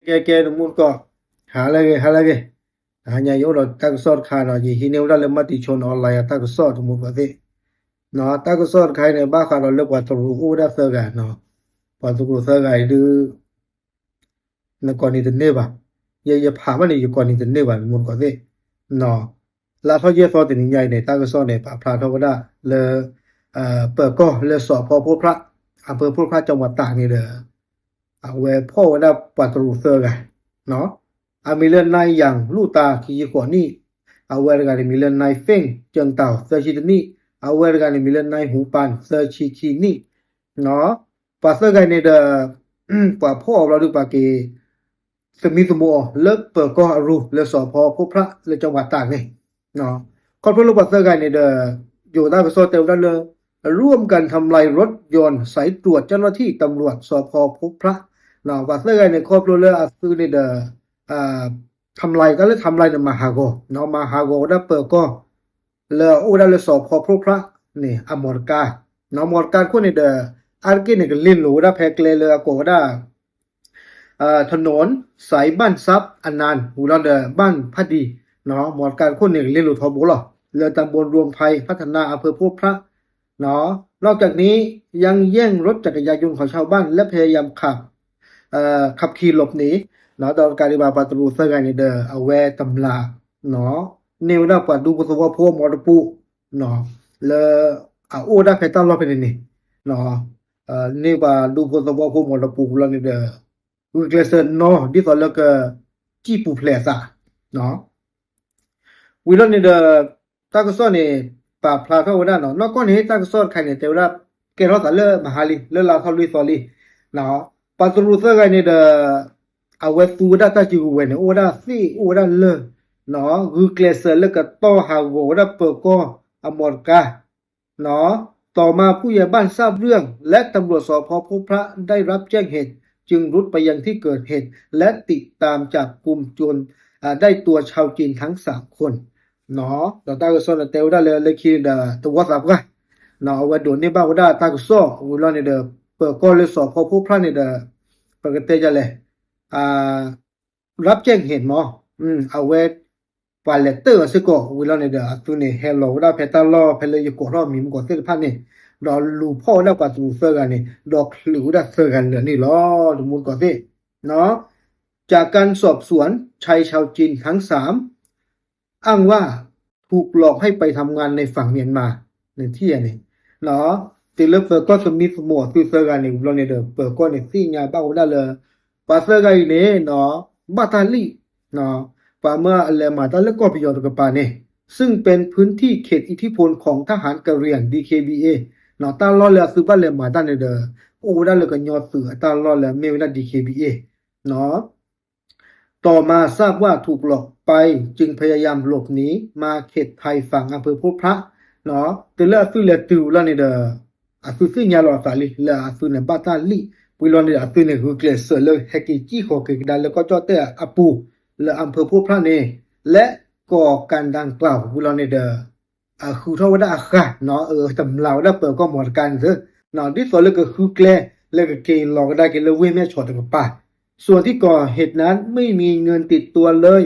ကဲ ကဲ တမူတကိး, ဟါလၢအဂ့ၤ ဟါလၢအဂ့ၤ, တဟါညါယအိၣ်ဒီးတၢ်ကစီၣ်တခါနီၤ, ယဟံးန့ၢ်ဝဲဒၣ်လၢ Matichon Online အတၢ်ကစီၣ်တမူတကိးသ့ၣ်, တၢ်ကစီၣ်တခါအံၤန့ၣ် ဘၣ်ဃးဒီးလၢပှၤတရူးအိၣ်ဝဲဒၣ်သၢဂၤနီၤ, ပှၤတရူးသၢဂၤအံၤဒုး နကိးန့ၣ်တန့ၢ်ဘၣ်, ယ ယဖးဘၣ်န့ၣ် ယကိးန့ၣ်တန့ၢ်ဘၣ် တမူတကိးသ့ၣ်, လါထီၣ်ယဲၢ်သီတနံၤညါအံၤန့ၣ် တၢ်ကစီၣ်န့ၣ် ပာ်ဖျါထီၣ်ဝဲဒၣ်လၢ ပၢၤကီၢ်လၢစီၤဖီဖိဖြၣ်, အဖၢဖိဖြၣ်ကၠီၤမၤတးန့ၣ်ဒီး အဝဲဖီၣ်ဝဲဒၣ်ပှၤတရူးသၢဂၤ, အမံၤလၢ နၢၢ်ယၣ်လူၣ်တၢ် ခံဆံဃိးနံၣ်, အဝဲတဂၤန့ၣ်မံၤလၢ နၢၢ်ဖ့ၣ်ကၠၢၣ်တၢ် သၢဆံတနံၣ်, အဝဲတဂၤန့ၣ်မံၤလၢ နၢၢ်ဟူပၢ် သၢဆံခံနံၣ်, ပှၤသၢဂၤန့ၣ်ဒီး ပှၤဖီၣ်အီၤဘျီဒုး ပှၤက့ၤ သမံသမိးအီၤလၢပၢၤကီၢ်အရူ လၢစီၤဖီဖိဖြၣ်လၢကၠီၤမၤတးန့ၣ်, ခီဖျိလၢပှၤသၢဂၤန့ၣ်ဒီး ယိၤတၢ်ကစီၣ်တဲဝဲဒၣ်လၢ ร่วมกันทำลายรถยนต์สายตรวจเจ้าหน้าที่ตำรวจสภ.พบพระ ပှၤသၢဂၤန့ၣ် ခီဖျိလၢအသုးန့ၣ်ဒီး ทำลาย တၢ်လၢ ทำลาย န့ၣ် မၤဟးဂီၤ, မၤဟးဂီၤဝဲဒၣ်ပၢၤကီၢ် လၢအအိၣ်ဝဲဒၣ်လၢစီၤဖီဖိဖြၣ်န့ၣ် အမီတကါ, မီတကါတခိၣ်န့ၣ်ဒီး အါတက့ၢ်န့ၣ် ကလ့လိာ်ဝဲဒၣ်ဖဲကျဲလၢအကိးဝဲဒၣ် ถนนสายบ้านทรัพย์อนันต์ ဝံၤလီၤဒီး บ้านพระดี, မီတကါတခိၣ်န့ၣ် ကလ့လိာ်ထီဘိလီၤ လၢ ตำบลรวมไพรพัฒนา อำเภอพบพระ นอกจากนี้ยังแย่งรถจักรยานยนต์ของชาวบ้านและพยายามขับ ขับขี่หลบหนี ဒီးတကးဒံးဘၣ် ပှၤတရူးသၢဂၤန့ၣ်ဒီး အဝဲတမျၢ် န့ၢ်ဝဲဒၣ်ပှၤဒူဖိသဝီဖိအမီတပူၤ လၢအအိၣ်ဝဲဒၣ်ဖဲတၢ်လီၢ်ဖဲန့ၣ်န့ၣ် န့ၢ်ပှၤဒူဖိသဝီဖိမီတပူၤဝံၤလီၤန့ၣ်ဒီး ဂုာ်ကျဲးစၢးနီၤ ဒ်သိးလၢကစံၣ်ပူၤဖျဲးအသး ဝံၤလီၤန့ၣ်ဒီး တၢ်ကစီၣ်န့ၣ် ပာ်ဖျါထီၣ်ဝဲဒၣ်နီၤ နီၢ်ကီၢ်န့ၣ် တၢ်ကစီၣ်တခါန့ၣ် တဲဝဲဒၣ် ကဲထီၣ်သးလၢမဟါလံ လၢလါထီၣ်လွံၢ်သီလံ ပှၤတရူးသၢဂၤန့ၣ်ဒီး အဝဲသူဝဲဒၣ်တၢ်စုကဝဲၤန့ၣ် အိၣ်ဝဲဒၣ်သ့ၣ်အိၣ်ဝဲဒၣ်လၢၢ် ဂုာ်ကျဲးစၢးလၢကတီၢ်ဟးဂီၤဝဲဒၣ်ပၢၤကီၢ်အမီတကါ ต่อมาผู้ใหญ่บ้านทราบเรื่อง และตำรวจสภ.พบพระ ได้รับแจ้งเหตุ จึงรุดไปยังที่เกิดเหตุ และติดตามจับกุมจน ได้ตัวชาวจีนทั้งสามคน ဒီးတၢ်ကစီၣ်န့ၣ်တဲဝဲဒၣ်လၢ လၢခံဒီး တဝီသးပှၢ် အဝဲဒိးန့ၢ်ဘၣ်ဝဲဒၣ်တၢ်ကစီၣ်ဝံၤလီၤန့ၣ်ဒီး ပၢၤကီၢ်လၢစီၤဖီဖိဖြၣ်န့ၣ်ဒီး ပကတဲဒ်လဲၣ် รับแจ้งเหตุ မး အဝဲ ပှၤလဲၤတၢၢ်အီၤစ့ၢ်ကီးဝံၤလီၤန့ၣ်ဒီး အသုးန့ၣ်ဟဲလီၤဝဲဒၣ်ဖဲတၢ်လီၢ်ဖဲလၢယကိးထီၣ်မံၤမုၢ်ကီးသ့ၣ်တဖၣ်န့ၣ် ဒီးလူၤဖီၣ်ဝဲဒၣ်ပှၤတရူးသၢဂၤန့ၣ် ဒီးချုးဝဲဒၣ်သၢဂၤလၢာ်န့ၣ်လီၤ တမူတကိးသ့ၣ် จากการสอบสวน ชายชาวจีนทั้งสาม อ้างว่า ถูกหลอกให้ไปทำงานในฝั่งเมียนมา နထံၣ်ဧါန့ၣ် တုၤလၢပၢၤကီၢ်သမံသမိးအသုးသၢဂၤန့ၣ် ဝံၤလီၤန့ၣ်ဒီး ပၢၤကီၢ်န့ၣ်သ့ၣ်ညါဘၣ်ဝဲဒၣ်လၢ ပှၤသၢဂၤအံၤန့ၣ် ဘၣ်တၢ်လံၣ် ပှၤမၢအလဲၤမၤတၢ်လၢကီၢ်ပယီၤတကပၤန့ၣ် ซึ่งเป็นพื้นที่เขตอิทธิพลของทหารกะเหรี่ยง ดีเคบีเอ တၢ်လီၢ်လၢအသုးဘၣ်လဲၤမၤတၢ်န့ၣ်ဒီး အိၣ်ဝဲဒၣ်လၢကညီသုးအတၢ်လီၢ်လၢအမ့ၢ်ဝဲဒၣ် ดีเคบีเอ ต่อมาทราบว่าถูกหลอกไป จึงพยายามหลบหนีมาเขตไทยฝั่งอำเภอพบพระ တုၤလၢအသုးလဲၤတုၤဝံၤလီၤန့ၣ်ဒီး အသုးသ့ၣ်ညါလီၤအသးလံ လၢအသုးန့ၣ်ဘၣ်တၢ်လံၣ် ဝံၤလီၤန့ၣ်ဒီး အသုးန့ၣ်ဂုာ်ကျဲးစၢးလၢဟဲက့ၤစံၣ်ဃီၤက့ၤကဒါလၢကီၢ်ကၠီၣ်တဲၣ်အပူၤ လၢ อำเภอพบพระ န့ၣ် และก่อการดังกล่าว ဝံၤလီၤန့ၣ်ဒီး အဃုထီၣ်ဝဲဒၣ်အဃၢ် တမျၢ်ဝဲဒၣ်ပၢၤကီၢ်မီတကါန့ၣ်သ့ ဒ်သိးလၢကဃုကျဲ လၢကက့ၤလီၤကဒါက့ၤလၢဝ့ၢ်မဲၢ်ဆီးတကပၤ ส่วนที่ก่อเหตุนั้นไม่มีเงินติดตัวเลย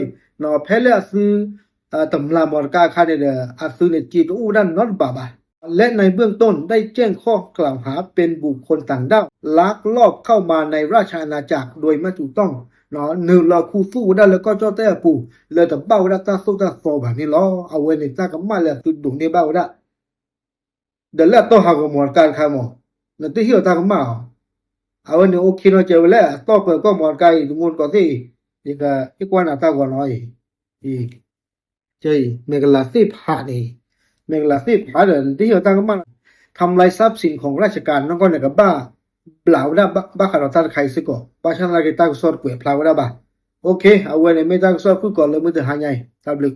ဖဲလၢအသုး တမျၢ်မီတကါအခါန့ၣ်ဒီး အသုးန့ၣ်စ့တအိၣ်ဝဲဒၣ်နီတဘးဘၣ် และในเบื้องต้นได้แจ้งข้อกล่าวหาเป็นบุคคลต่างด้าวลักลอบเข้ามาในราชอาณาจักรโดยไม่ถูกต้อง နုာ်လီၤခူသူၣ်ဝဲဒၣ်လၢကီၢ်ကၠီၣ်တဲၣ်အပူၤ လၢတဘၣ်ဝဲဒၣ်တၢ်သိၣ်တၢ်သီဘၣ်န့ၣ်လီၤ. အဝဲန့ၣ်တၢ်ကမၣ်လၢအသုးဒိးန့ၢ်ဘၣ်ဝဲဒၣ် ဒီးလၢအတီၢ်ဟးဂီၤမီတကါတခါမး နတဟ့ၣ်အီၤတၢ်ကမၣ်အီၤ အဝဲန့ၣ်အိၣ်ခ့နီၢ်ကဲဝဲလၢအတီၢ်ပၢၤကီၢ်မီတကါအံၤ တမူတကိးသ့ၣ်အံၤ ယကဟ့ၣ်ကွၢ်နၤတၢ်ဂီၤနီၤအံၤ အံၤ မ့ၢ်ကလးသ့ၣ်ဖးန့ၣ် မ့ၢ်ကလးသ့ၣ်ဖးဒီး နတဟ့ၣ်အီၤတၢ်ကမၣ် ทำลายทรัพย์สินของราชการ နီၢ်ကီၢ်န့ၣ် ကဘၣ်ဘျးဝဲဒၣ်ဘၣ်ဃးဒီးတၢ်တခါအံၤစ့ၢ်ကီး ဘၣ်ဆၣ်သနာ်က့တၢ်ကစီၣ်တကွဲးဖျါဝဲဒၣ်ဘၣ် OK အဝဲန့ၣ်မ့ၢ်တၢ်ကစီၣ်ဖုၣ်ကိာ်လၢမုၢ်တဟါညါအံၤ တၢ်ဘျုး